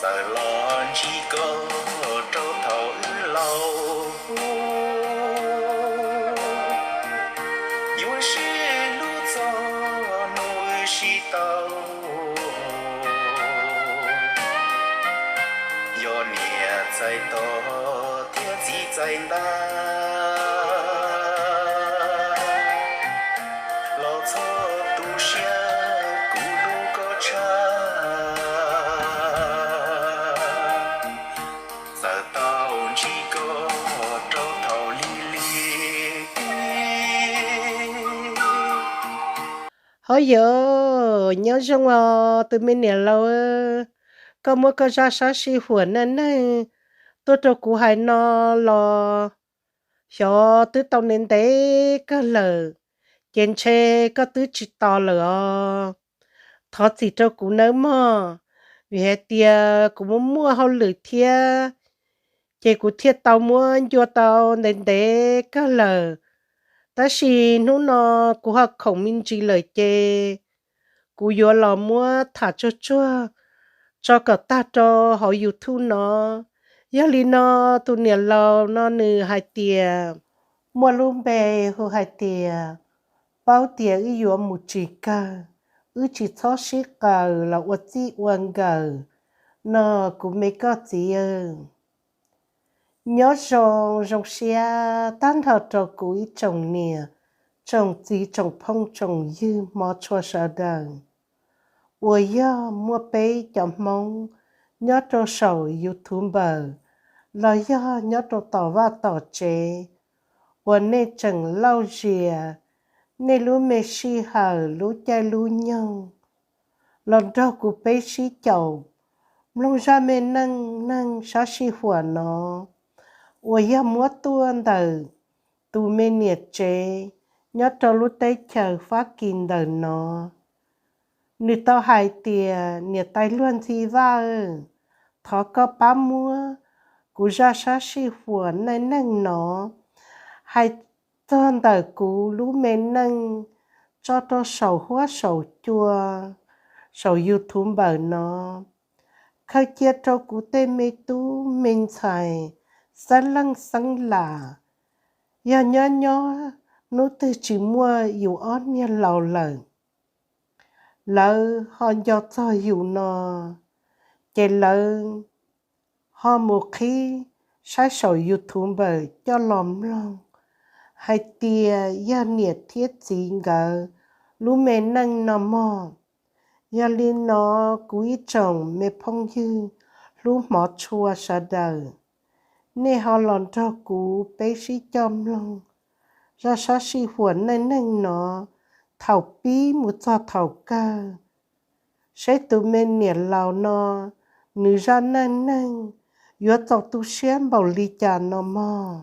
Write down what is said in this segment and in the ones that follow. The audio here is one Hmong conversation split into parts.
Tawm los ntsib koj rau thaum wb laus, yuav sib hlub txog hnub wb sib tau. Yog niam txais tos thiab txiv txais nta, los txhob tu siab kuv hlub koj tshaj. Txawm tau ntsib koj rau thaum lig lig. Hov yog, nyob zoo os tus me niam laus, koj muab koj zaj sab sij huam neej neeg tuaj rau kuv hais no los xyov twb tau ntev ntev kawg lawm, ces ntshe koj twb tsis tos lawm os. Thov txim rau kuv nawb mog, vim hais tias kuv muaj muaj hauj lwm thiab, ces kuv thiaj tau muab ncua tau ntev ntev kawg lawm. Tab sis hnub no kuv ho khoom me ntsis lawm ces kuv yuav los muab tham tsuag tsuag tso kom tag rau hauv YouTube no. Yog li no, tus niam laus no nws hais tias, muaj lub npe hu hais tias, paub tias wb yuav mus tsis kawg, wb tsis txhob sib qaws los ua txij ua nkawm no kuv me koj txiv. Nyob zoo zoo siab tag nrho rau kuv ib tsoom niam, tsoom txiv, tsoom phooj tsoom ywg hmov tshua sawv daws uas yog muaj peb cov Hmoob nyob rau saum YouTube npawm los yog nyob rau tom vaj tom tsev uas nej tseem lauj zias nej lub me sij hawm lub caij lub nyoog los nrog kuv peb sib caum mloog zaj me neej neeg sab sij huam no uas yog muab tuaj ntawm tus me niam tsev nyob rau lub teb chaws Fab Kis ntawm no. Nws tau hais tias, niam tais luag ntxhi Vaj, thov koj pab muab kuv zaj sab sij huam neej neeg no hais txog ntawm kuv lub me neej tso rau saum huab saum cua, saum YouTube npawm no, khaws cia rau kuv tej me tub me ntxhais, xeeb leej xeeb lam, yog nyob nyob hnub twg tsis muaj yus ob niag laus lawm, lawv ho nco txog yus no, ces lawv ho mus qhib saib saum YouTube npawm coj los mloog hais tias yog niam thiab txiv nkawd lub me neej no mog. Yog li no, kuv ib tsoom me phooj ywg hlub hmov tshua sawv daws, nej ho los nrog kuv peb sib coj mloog zaj sab sij huam neej neeg no thaum pib mus txog thaum kawg, seb tus me niam laus no nws zaj neej neeg yuav txaus tu siab npaum li cas no mog.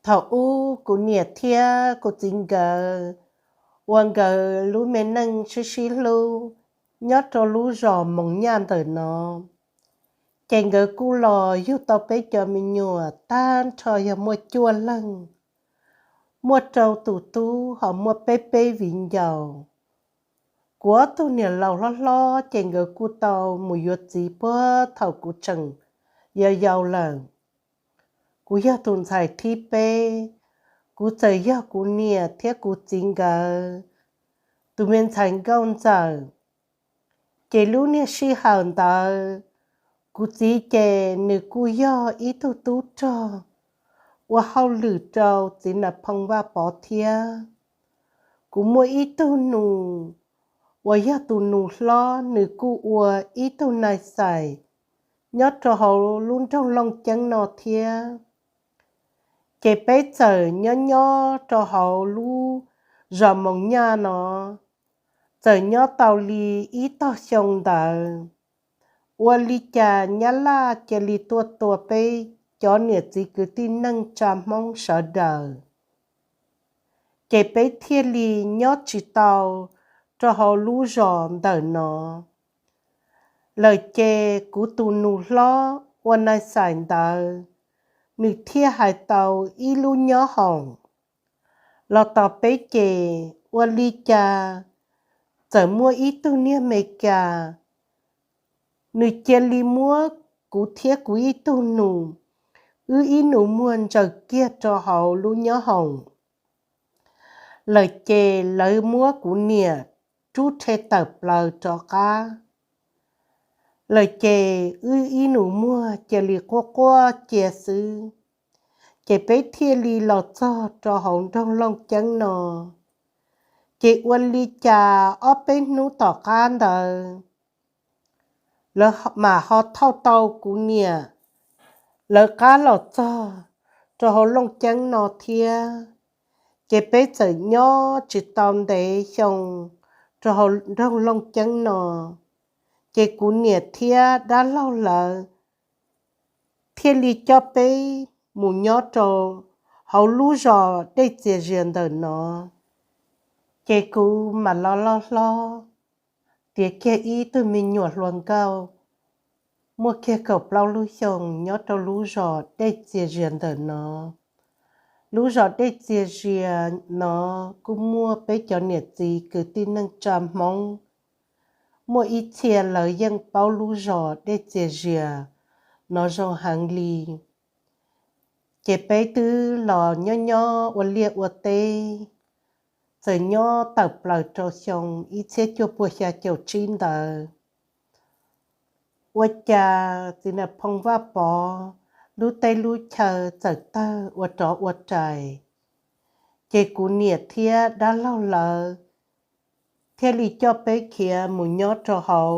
Thaum ub kuv niam thiab kuv txiv nkawd ua nkawd lub me neej sib sib hlub nyob rau lub zos Moos Nyaj ntawm no, ces nkawd kuj los yug tau peb cov me nyuam tag nrho yog muaj cuaj leej, muaj rau tus tub ho muaj peb peb viv ncaus. Kuv ob tug niam laus hlob hlob ces nkawd kuj tau mus yuav txiv puag thaum kuv tseem yau yau lawm. Kuv yog tus ntxhais thib peb, kuv txawm yog kuv niam thiab kuv txiv nkawd tus me ntxhais nkauj ntxawm. Ces lub niag sij hawm ntawd, kuv txiv ces nws kuj yog ib tug tub rog ua hauj lwm rau txiv Nas Phoo Vaj Pov thiab. Kuv muaj ib tug nus uas yog tus nus hlob, nws kuj ua ib tug nais xais nyob rau hauv lub nroog Looj Ceeb no thiab. Ces peb txawm nyob nyob rau hauv lub zos Moos Nyaj no, txawm nyob tau li ib tog xyoo ntawd, ua li cas Nyab Laj cia li tuaj tua peb cov niam txiv kwv tij neej tsa Hmoob sawv daws, ces peb thiaj li nyob tsis tau rau hauv lub zos ntawm no lawm. Ces kuv tus nus hlob ua nais xais ntawd, nws thiaj hais tau ib lub nyob hoom los tos peb. Ces ua li cas txawm muaj ib tug niag Mes Kas, nws cia li muab kuv thiab kuv ib tug nus, wb ib nus muag ntsaws kiag rau hauv lub nyob hoom lawm ces lawv muab kuv niam rub rhe tawm plaws rov qab lawm ces wb ib nus muag cia li quaj quaj cia xwb. Ces peb thiaj li los txog rau hauv nroog Looj Ceeb no. Ces ua li cas ob peb hnub tom qab ntawd lawv mam ho thauj tau kuv niam lawv qab los txog rau hauv Looj Ceeb no thiab. Ces peb txawm nyob tsis tau ntev xyoo rau hauv nroog Looj Ceeb no, ces kuv niam thiab dab laug lawv thiaj li coj peb mus nyob rau hauv lub zos Dej Txias Zias ntawm no. Ces kuv mam los loj hlob, tiav kiag ib tug me nyuam hluas nkauj, muaj kiag kaum plaub lub xyoos nyob rau lub zos Dej Txias Zias ntawm no. Lub zos Dej Txias Zias no kuj muaj peb cov niam txiv kwv tij neej tsa Hmoob, muaj ib txhia lawv yeej paub lub zos Dej Txias Zias no zoo heev li. Ces peb twb los nyob nyob ua liaj ua teb, txawm nyob tawm plaws rau xyoo ib txhiab cuaj puas xya caum tsib ntawd, ua cas txiv Nas Phoo Vaj Pov lub teb lub chaw txawm tawg ua rov ua rais. Ces kuv niam thiab dab laug lawv thiaj li coj peb khiav mus nyob rau hauv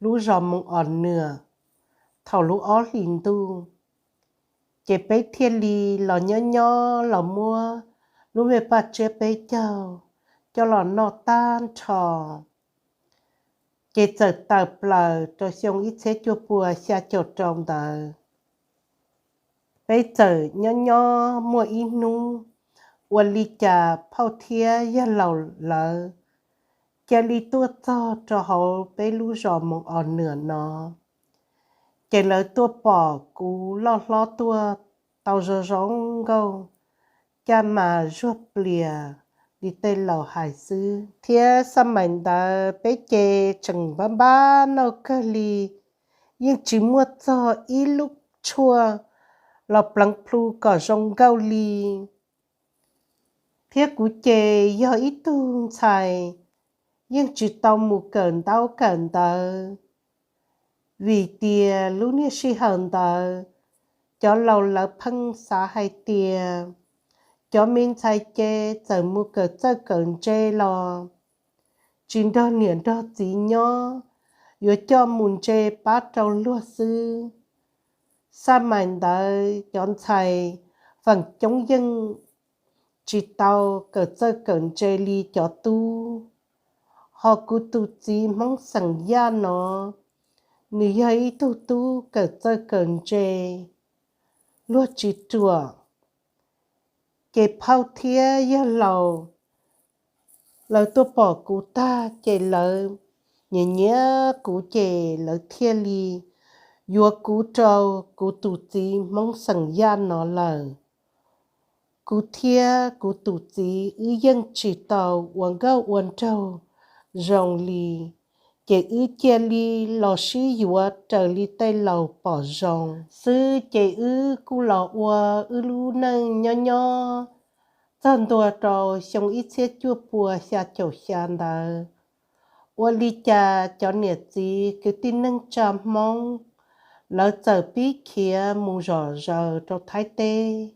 lub zos Moos Os Nwam thaum lub ob hlis ntuj. Ces peb thiaj li los nyob nyob los muab lub me paj tsiab peb caug coj los noj tag nrho. Ces txawm tawm plaws rau xyoo ib txhiab cuaj puas xya caum rau ntawd, peb txawm nyob nyob muaj ib hnub, ua li cas phauj thiab yawg laus lawv cia li tuaj txog rau hauv peb lub zos Moos Os Nwam no. Ces lawv tuaj pom kuv loj hlob tuaj tau zoo zoo nkauj, caj mas zuag plias li tej laus hais xwb. Thiab xaj mais ntawd peb ces tseem npab npab nauj kawg li, yeej tsis muaj txog ib lub tshuaj los pleev plhu kom zoo nkauj li. Thiab kuv ces yog ib tug ntxhais yeej tsis tau mus kawm ntaub kawm ntawv, vim tias lub niag sij hawm ntawd cov laus lawv pheej xav hais tias cov me ntxhais ces txawm mus kawm txawj kawm ntse los tsis nrog niam nrog txiv nyob, yuav coj mus ntse pab rau luag xwb. Xaj mais ntawd cov ntxhais feem coob yeej tsis tau kawm txawj kawm ntse li cov tub. Ho kuv tus txiv Hmoob xeem Yaj no, nws yog ib tug tub kawm txawj kawm ntse, luag tsis ruam. Ces phauj thiab yawg laus lawv tuaj pom kuv tag ces lawv nyiam nyiam kuv ces lawv thiaj li yuav kuv rau kuv tus txiv Hmoob xeem Yaj no lawm. Kuv thiab kuv tus txiv wb yeej tsis tau ua nkauj ua nraug zoo li, ces wb cia li los sib yuav raws li tej laus pom zoo xwb ces wb kuj los ua wb lub neej nyob nyob txog ntua rau xyoo ib txhiab cuaj puas xya caum xya ntawd. Ua li cas cov niam txiv kwv tij neej tsa Hmoob lawv txawm pib khiav mus zom zaws rau Thaib teb.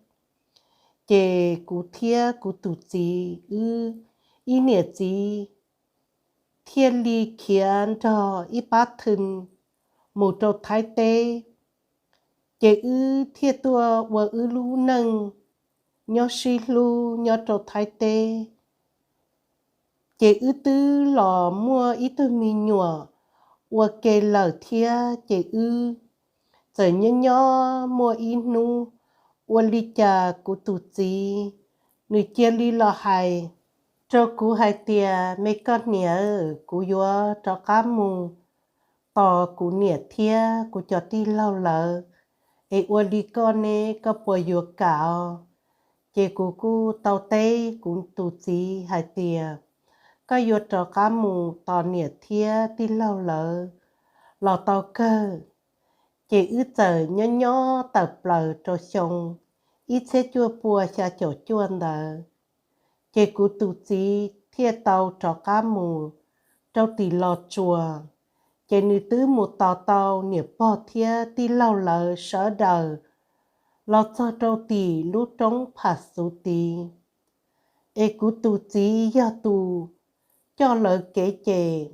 Ces kuv thiab kuv tus txiv wb ib niam txiv thiaj li khiav nrog ib pab thwj mus rau Thaib teb. Ces wb thiaj tuaj ua wb lub neej nyob sib hlub nyob rau Thaib teb. Ces wb twb los muaj ib tug me nyuam ua ke lawm thiab ces wb txawm nyob nyob muaj ib hnub, ua li cas kuv tus txiv nws cia li los hais rau kuv hais tias, me koj niam, kuv yuav rov qab mus tos kuv niam thiab kuv cov tij laug lawv, es ua li koj ne, koj puas yuav kam os? Ces kuv kuj tau teb kuv tus txiv hais tias, koj yuav rov qab mus tos niam thiab tij laug lawv los tau kawg. Ces wb txawm nyob nyob tawm plaws rau xyoo ib txhiab cuaj pua xya caum cuaj ntawd, ces kuv tus txiv thiaj tau rov qab mus rau tim Los Tsuas. Ces nws twb mus tos tau niam pog thiab tij laug lawv sawv daws los txog rau tim lub roob Pham Xuv tid. Es kuv tus txiv yog tus coj lawv kev ces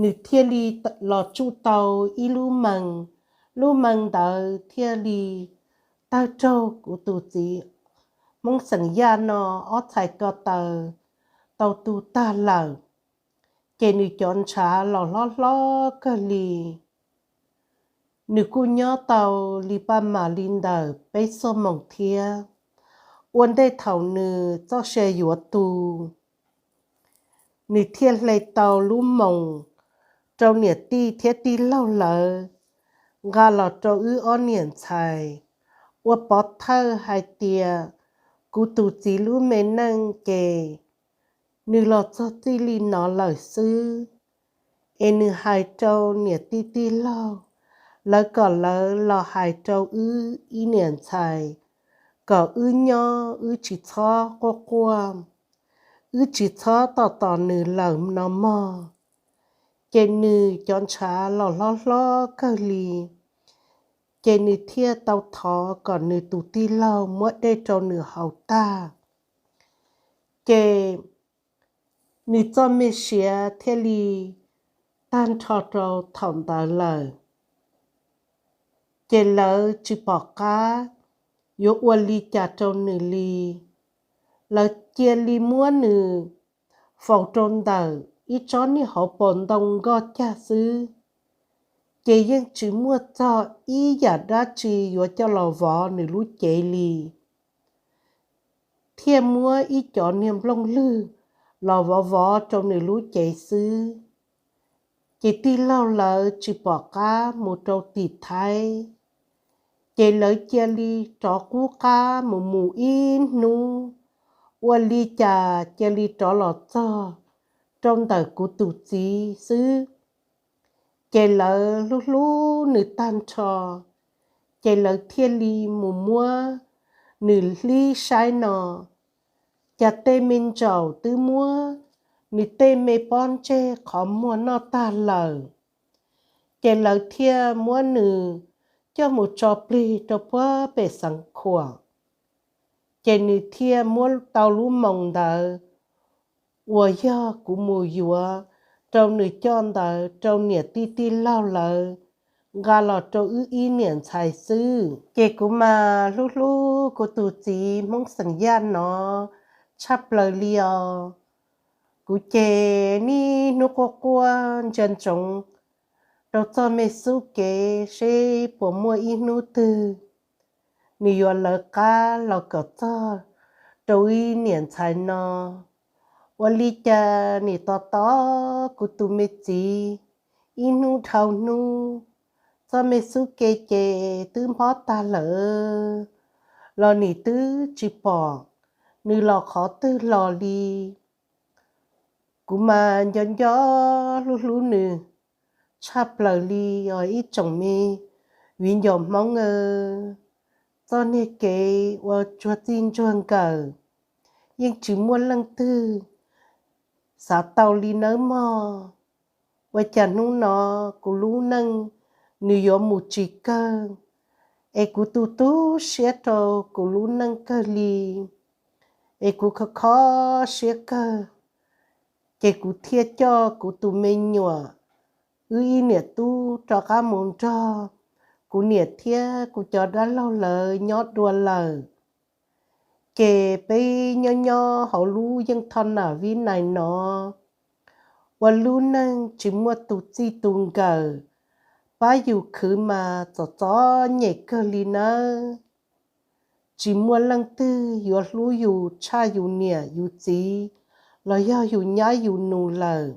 nws thiaj li los tsuj tau ib lub mees. Lub mees ntawd thiaj li tawg raug kuv tus txiv Hmoob xeem Yaj no ob txhais ko taw tau tu tag lawm. Ces nws cov ntshav los hlob hlob kawg li. Nws kuj nyob tau li paj mam li ntawm peb xuab moos thiab, ua ntej thaum nws txoj sia yuav tu. Nws thiaj hle tau lub moos rau niam tij thiab tij laug lawv nqa los rau wb ob niam ntxhais, ua pov thawj hais tias kuv tus txiv lub me neej ces nws los txog txij li no lawm xwb. Es nws hais rau niam tij tij laug lawv kom lawv los hais rau wb ib niam ntxhais kom wb nyob wb tsis txhob quaj quaj, wb tsis txhob tos tos nws lawm no mog. Ces nws cov ntshav los hlob hlob kawg li, ces nws thiaj tau thov kom nws tus tij laug muab dej rau nws haus tag. Ces nws txoj me siav thiaj li tag nrho rau thaum ntawd lawm. Ces lawv tsis pom qab yuav ua li cas rau nws li. Lawv cia li muab nws faus rau ntawm ib tsob niag hauv paus ntoo nkoj cag xwb, ces yeej tsis muaj txog ib yam dab tsi yuav coj los vov nws lub cev li. Thiaj muab ib cov niag nplooj lwg los vov vov rau nws lub cev xwb. Ces tij laug lawv tsis pom qab mus rau tim Thaib, ces lawv cia li rov qub qab mus mus ib hnub, ua li cas cia li rov los txog rau ntawm kuv tus txiv xwb. Ces lawv hlub hlub nws tag nrho, ces lawv thiaj li mus muab nws hlib saib no, cas tej me ntsaum twb muab nws tej me pob ntseg qhov muag noj tag lawm. Ces lawv thiaj muab nws coj mus tso plig rau puag pem Xeev Khuam. Ces nws thiaj muab tau lub moos ntawd uas yog kuv mus yuav rau nws coj ntawd rau niam tij tij laug lawv nqa los rau wb ib niam ntxhais xwb. Ces kuv mas hlub hlub kuv tus txiv Hmoob xeem Yaj no tshaj plaws li os. Kuv ces niaj hnub quaj quaj ntsia ntsoov rau txoj me xub kev seb puas muaj ib hnub twg nws yuav lawv qab los kom txog rau ib niam ntxhais no. Ua li cas nim tos tos kuv tus me txiv ib hnub dhau hnub, txoj me xub kev ces twb nphob tag lawm los nim twb tsis pom nws los qhov twg los li. Kuv mas nco nco hlub hlub nws tshaj plaws li os ib tsoom me viv ncaus Hmoob aw. Txoj niag kev ua tsuag txij ntsuag nkawm yeej tsis muaj leej twg xav tau li nawb mog. Ua cas hnub no kuv lub neej nws yuav mus tsis kawg, es kuv tu tu siab rau kuv lub neej kawg li, es kuv kho kho siab kawg. Ces kuv thiaj coj kuv tus me nyuam, wb ib niam tub rov qab mus nrog kuv niam thiab kuv cov dab laug lawv nyob dua lawm. Ces peb nyob nyob hauv lub yeej thoj nam vib nais no, ua lub neej tsis muaj tus txij tus nkawm pab yus khwv mas txom txom nyem kawg li nawb. Tsis muaj leej twg yuav hlub yus tshaj yus niam yus txiv los yog yus nyab yus nus lawm.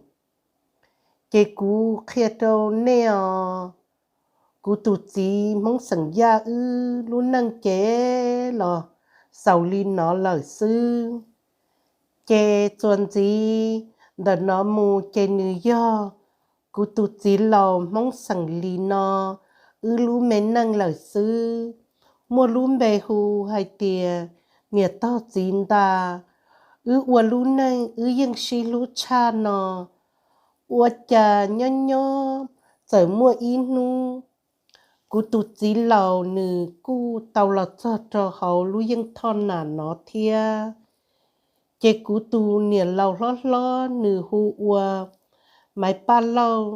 Ces kuv qhia rau nej os, kuv tus txiv Hmoob xeem Yaj wb lub neej ces los xaus li no lawm xwb. Ces txuas ntxiv ntawm no mus ces nws yog kuv tus txiv laus Hmoob xeem Lis no wb lub me neej lawm xwb. Muaj lub npe hu hais tias niam tog txiv nta. Wb ua lub neej wb yeej sib hlub tshaj no, ua cas nyob nyob txawm muaj ib hnub kuv tus txiv laus nws kuj tau los txog rau hauv lub yeej thoj nam no thiab. Ces kuv tus niam laus hlob hlob nws hu ua Maiv Paj Lauj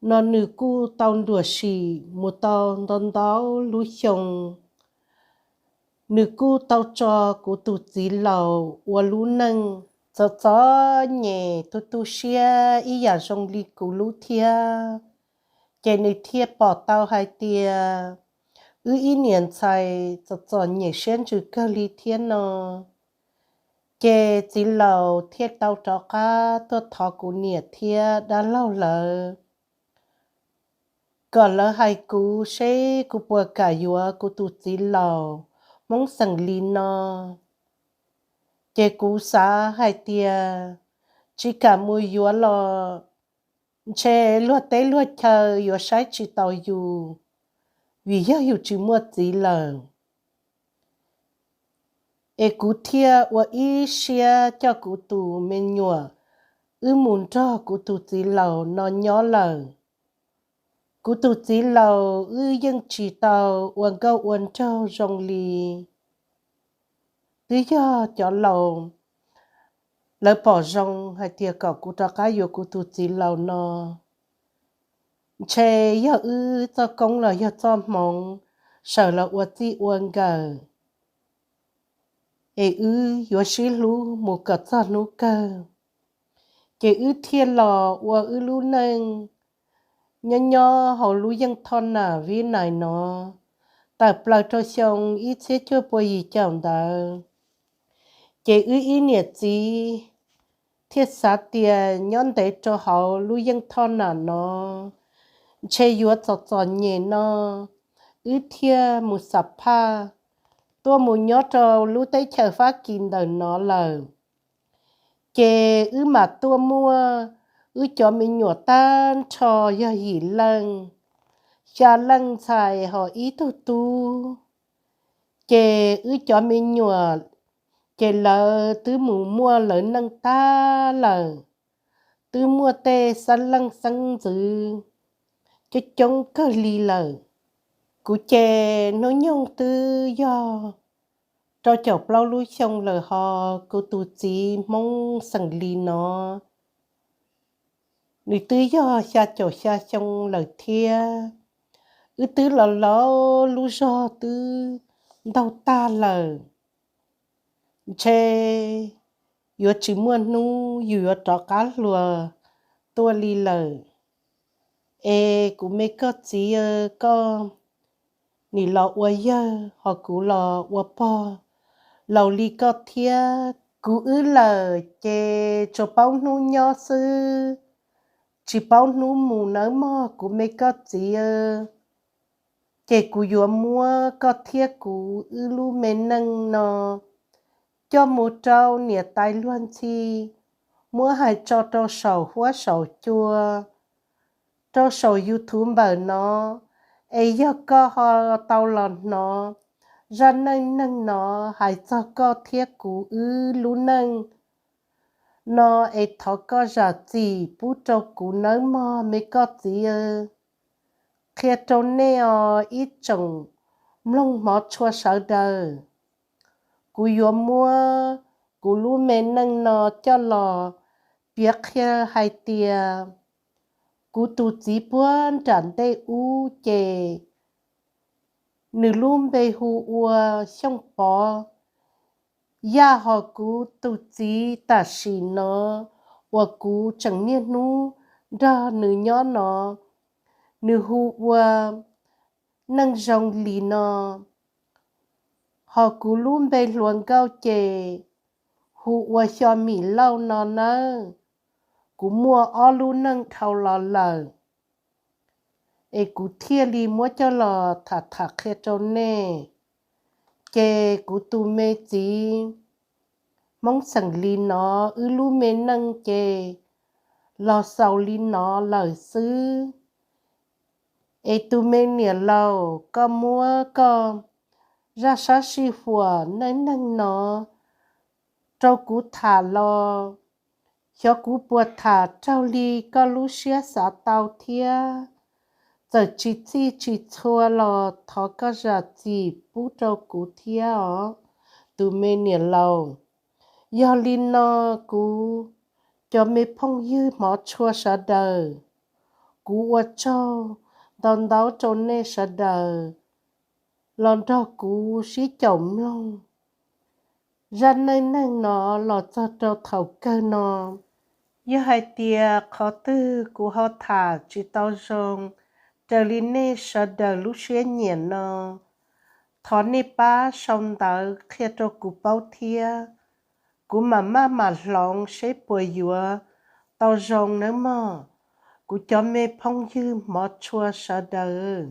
no nws kuj tau nruam sim mus tau ntau ntau lub xyoo. Nws kuj tau tso kuv tus txiv laus ua lub neej txom txom nyem tu tu siab ib yam zoo li kuv lub thiab. Ces nws thiaj pom tau hais tias wb ib niam ntxhais txom txom nyem siab ntsws kawg li thiab no. Ces txiv laus thiaj tau rov qab tuaj thov kuv niam thiab dab laug lawv kom lawv hais kuv seb kuv puas kam yuav kuv tus txiv laus Hmoob xeem Lis no. Ces kuv xav hais tias tsis kam mus yuav los ntshe luag teb luag chaw yuav saib tsis taus yus, vim yog yus tsis muaj txiv lawm. Es kuv thiaj ua ib siab coj kuv tus me nyuam wb mus nrog kuv tus txiv laus no nyob lawm. Kuv tus txiv laus wb yeej tsis tau ua nkauj ua nraug zoo li. Twb yog cov laus lawv pom zoo hais tias kom kuv rov qab yuav kuv tus txiv laus no, ntshe yog wb txoj koob los yog txoj hmoov sawv los ua txij ua nkawm, es wb yuav sib hlub mus kom txog hnub kawg. Ces wb thiaj los ua wb lub neej nyob nyob hauv lub yeej thoj nam Vib Nais no tawm plaws rau xyoo ib txhiab cuaj pua yim caum ntawd. Ces wb ib niam txiv thiaj xav tias nyob ntev rau hauv lub yeej thoj nam no ntshe yuav txom txom nyem no, wb thiaj mus xam phaj tuaj mus nyob rau lub teb chaws Fab Kis ntawm no lawm. Ces wb mam tuaj muaj wb cov me nyuam tag nrho yog yim leej, xya leej ntxhais ho ib tug tub. Ces wb cov me nyuam ces lawv twb mus muaj lawv neej tag lawm, twb muaj tej xeeb leej xeeb ntxwv coob coob kawg li lawm. Kuv ces hnub nyoog twb yog rau caum plaub lub xyoo lawm ho kuv tus txiv Hmoob xeem Lis no nws twb yog xya caum xya xyoo lawm thiab. Wb twb los laus lub zog twb ntaug tag lawm. Ntshe yuav tsis muaj hnub yus yuav rov qab hluas tuaj li lawm. Es kuv me koj txiv, koj nim los ua yawg ho kuv los ua pog laus li koj thiab. Kuv wb lawm ces tsuas paub hnub nyob xwb, tsis paub hnub mus nawb mog kuv me koj txiv. Ces kuv yuav muab koj thiab kuv wb lub me neej no coj mus rau niam tais luag ntxhi muab hais tso rau saum huab saum cua, rau saum YouTube npawm no, es yog koj ho tau los hnov zaj neej neeg no hais txog koj thiab kuv wb lub neej no, es thov koj zam txim pub rau kuv nawb mog me koj txiv. Qhia rau nej os ib tsoom mloog hmov tshua sawv daws, kuv yuav muab kuv lub me neej no coj los piav qhia hais tias kuv tus txiv puag nram ntej ub ces nws lub npe hu ua Xyooj Pov. Yaj hos kuv tus txiv tam sim no uas kuv tseem niaj hnub nrog nws nyob no, nws hu ua Neej Zoo Lis no, hos kuv lub npe hluas nkauj ces hu ua Xyo Mim Lauj no nawb. Kuv muaj ob lub neej dhau los lawm, es kuv thiaj li muab coj los tham tham qhia rau nej. Ces kuv tus me txiv Hmoob xeem Lis no, wb lub me neej ces los xaus li no lawm xwb. Es tus me niam laus, koj muab koj zaj sab sij huam neej neeg no rau kuv tham los, xyov kuv puas tham raug li koj lub siab xav tau thiab. Txawm tsis txhij tsis txhua los thov koj zam txim pub rau kuv thiab os, tus me niam laus. Yog li no kuv cov me phooj ywg hmov tshua sawv daws, kuv ua tsaug ntau ntau rau nej sawv daws los nrog kuv sib caum mloog zaj neej neeg no los txog rau thaum kawg no. Yog hais tias qhov twg kuv ho tham tsis tau zoo raws li nej sawv daws lub siab nyiam no, thov nej pab sau ntawv qhia rau kuv paub thiab. Kuv mam maj mam hloov seb puas yuav tau zoo nawb mog, kuv cov me phooj ywg hmov tshua sawv daws.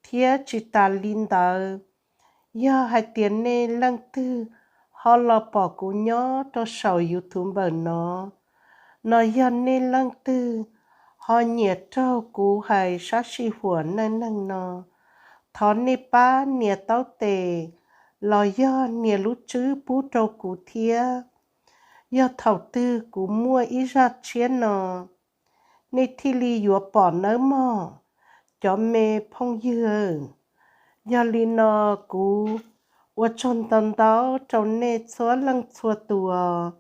Thiab tsis tas li ntawd, yog hais tias nej leej twg ho los pom kuv nyob rau saum YouTube npawm no, no yog nej leej twg ho nyiam raug kuv hais sab sij huam neej neeg no, thov nej pab nias taub tes los yog nias lub tswb pub rau kuv thiab. Yog thaum twg kuv muaj ib zaj tshiab no, nej thiaj li yuav pom nawb mog, cov me phooj ywg. Yog li no kuv ua tsaug ntau ntau rau nej txhua leej txhua tus,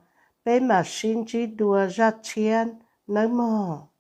peb mam sib ntsib dua zaj tshiab nawb mog.